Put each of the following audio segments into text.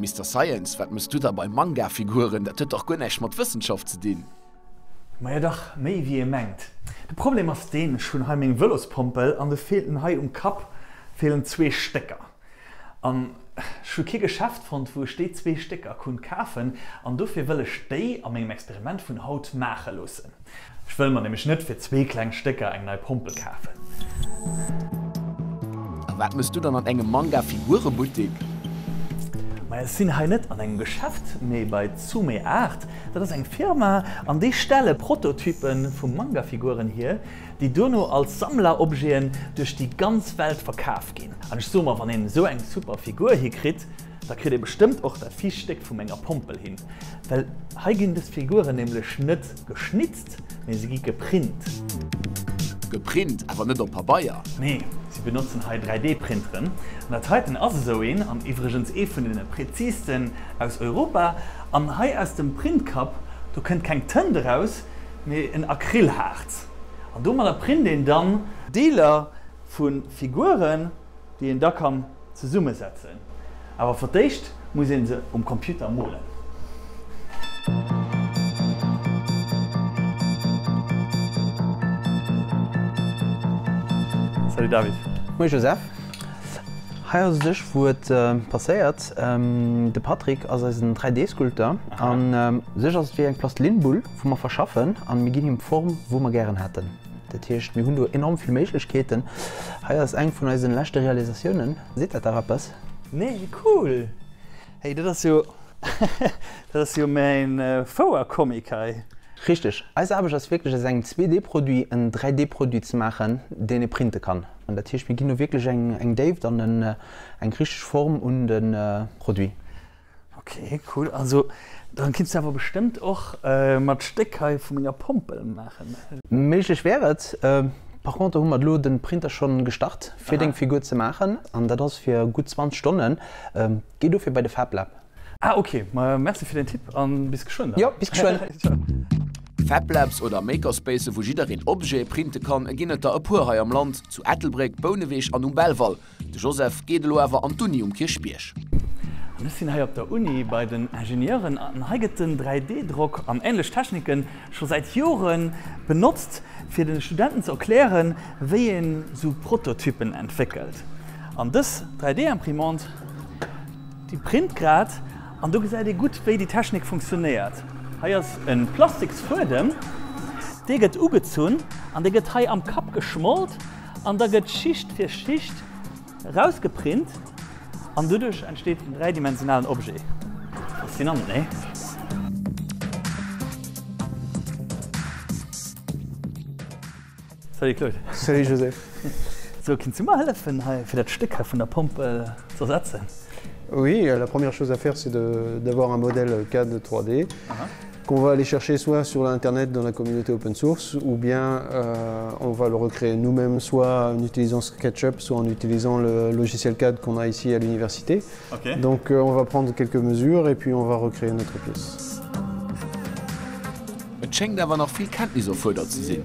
Mister Science, wat mëss du da bei Manga-Figuren? Dat huet dach guer näischt mat Wëssenschaft ze dinn. Majo dach, méi wéi ee mengt. De Problem ass deen, ech hunn hei meng Vëlospompel an do feelten hei um Kapp feelen zwee Stécker. An ech hu kee Geschäft fonnt wou ech déi zwee Stécker kunnt kafen an dofir wëll ech déi a mengem Experiment vun haut maache loossen. Ech wëll mer nämlech net fir zwee kleng Stécker eng nei Pompel kafen. A wat mëss du dann an engem Manga-Figurebuttik? Maja, ech sinn hei net an engem Geschäft, mee bei Tsume Art. Dat ass eng Firma an déi stelle Prototype vu Manga-Figuren hier, déi duerno als Sammlerobjeten duerch déi ganz Welt verkaf ginn. An ech soe mer, wann een esou eng super Figur hikritt, da kritt ee bestëmmt och dat viischt Stéck vu menger Pompel hin. Well hei ginn dës Figuren nämlech net geschnitzt, mee se gi geprint. Geprint, awer net op Pabeier? Nee, si benotzen hei 3D-Printeren. An dat heiten ass esou een, an iwwregens ee vun de präziisten aus Europa. An hei aus dem Printkapp, do kënnt keng Tënt eraus, mee en Acrylhaarz. An domadder print een dann Deeler vu Figuren, déi een da kann Zesummesetzen. Awer fir d'éischt muss een se um Computer molen. Salut David. Moie Joseph. Hei ass u sech wou et passéiert. De Patrick ass eisen 3D-Sculpteur an u sech ass et wéi eng Plastelinbull wou mer verschaffen an mir ginn him d'Form wou mer gären hätten. Dat heescht, mir hunn do enorm vill Méiglechkeeten. Hei ass eng vun eisen leschte Realisatiounen. Seet dat der eppes? Nee, wéi cool! Hey, dat ass jo, dat ass jo mäin Fouer-Comic hei. Richteg. Eis Aarbecht ass wierklech aus engem 2D-Produit en 3D-Produit ze maachen, deen ee printe kann. Dat heescht, mir ginn do wierklech eng Déift an eng richteg Form un de Produit. Ok cool, also dann kinns de awer bestëmmt och mat Stéck hei vu menger Pompel maachen. Méiglech wär et, par contre hu mer elo den Printer schon gestart fir deng Figur ze maachen an dat ass fir gutt 20 Stonnen. Géi dofir bei de FabLab. Ah ok, ma merci fir den Tipp an bis geschwënn dann. Jo, bis geschwënn. FabLabs oder Makerspacen, wou jiddereen Objete printe kann, ginn et der e puer hei am Land, zu Ettelbréck, Bouneweg an um Belval. De Joseph geet elo awer an d'Uni um Kierchbierg. An ech sinn hei op der Uni bei den Ingenieuren an hei gëtt den 3D-Drock an änlech Technike scho säit Jore benotzt, fir de Studenten ze erklären, wéi een esou Prototypen entwéckelt. An dës 3D-Imprimante, déi print grad an do gesäit ee gutt, wéi déi Technik funktionéiert. Hei ass e Plastiksfuedem, dee gëtt ugezunn an dee gëtt hei am Kapp geschmolt. An da gëtt Schicht fir Schicht rausgeprint an doduerch entsteet en dräidimensionalen Objet. Faszinant, nee? Salut Claude. Salut Joseph. Sou, kinns du mer hëllefen hei fir dat Stéck hei vun der Pompel z'ersetzen? Oui, la première chose à faire c'est d'avoir un modèle CAD 3D. Qu'on va aller chercher soit sur l'internet dans la communauté open source ou bien euh, on va le recréer nous-mêmes soit en utilisant SketchUp, soit en utilisant le logiciel CAD qu'on a ici à l'université. Okay. Donc euh, on va prendre quelques mesures et puis on va recréer notre pièce. Et schéngt awer nach vill Kenntnis erfuerdert ze sinn.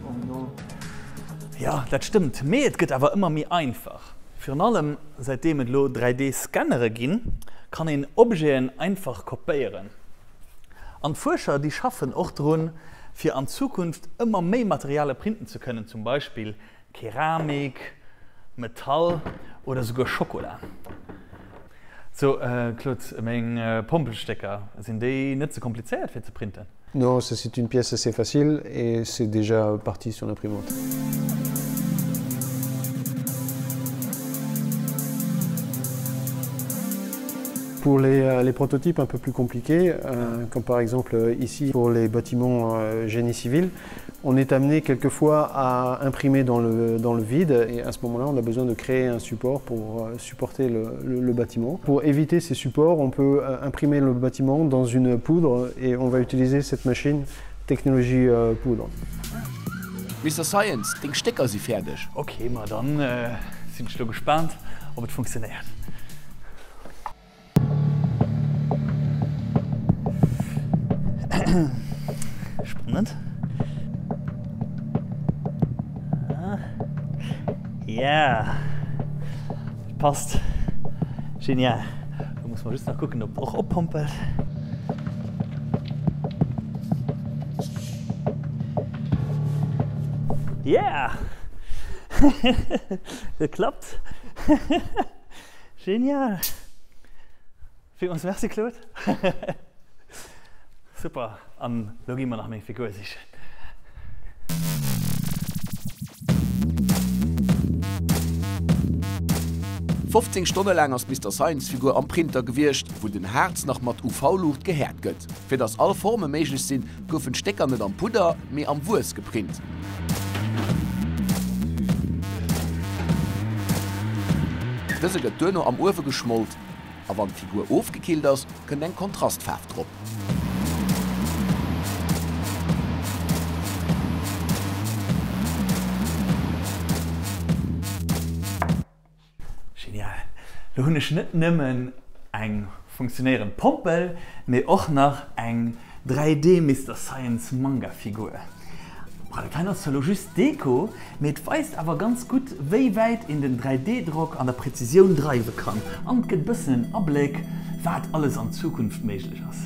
Jo, dat stëmmt, mee et gëtt awer ëmmer méi einfach. Virun allem säitdeem et elo 3D-Scannere ginn, kann een Objeten einfach kopéieren. An d'Fuerscher, déi schaffen och drun, fir an Zukunft ëmmer méi Materiale printen ze kënnen, zum Beispill Keramik, Metall oder souguer Schokola. Sou, Claude, meng Pompelstécker, sinn déi net ze komplizéiert fir ze printen? Non, ça c'est une pièce assez facile et c'est déjà parti sur l'imprimante. Pour les, euh, les prototypes un peu plus compliqués, euh, comme par exemple euh, ici pour les bâtiments euh, génie civil, on est amené quelquefois à imprimer dans le, dans le vide et à ce moment-là, on a besoin de créer un support pour euh, supporter le, le, le bâtiment. Pour éviter ces supports, on peut euh, imprimer le bâtiment dans une poudre et on va utiliser cette machine technologie euh, poudre. Mister Science, deng Stécker si fäerdeg. Ok, ma dann sinn ech lo gespaant ob et funktionéiert. Spannend. Yeah, passt. Genial. Muss mer just nach kucken ob och oppompelt. Yeah! Et klappt! Genial! Villmools Merci Claude! Super, an lo gi mer nach meng Figur sichen. 15 Stonne laang ass d'Mister Science Figur am Printer gewiescht, wou den Haarz nach mat UV-Luucht gehäert gëtt. Fir dass all Forme méiglech sinn, goufen d'Stécker net am Pudder, mee am Wuess geprint. Dëse gëtt duerno am Uewe geschmolt a wann d'Figur ofgekillt ass, kënnt eng Kontrastfaarf drop. Genial! Lo hunn ech net nëmmen eng funktionéierend Pompel, mee och nach eng 3D Mister Science Manga Figur. Bon, dat hei ass zwar lo just Deko, mee et weist awer ganz gutt, wéi wäit een den 3D Drock an der Präzisioun dreiwe kann an et gëtt e bëssen en Abléck, wat alles an Zukunft méiglech ass.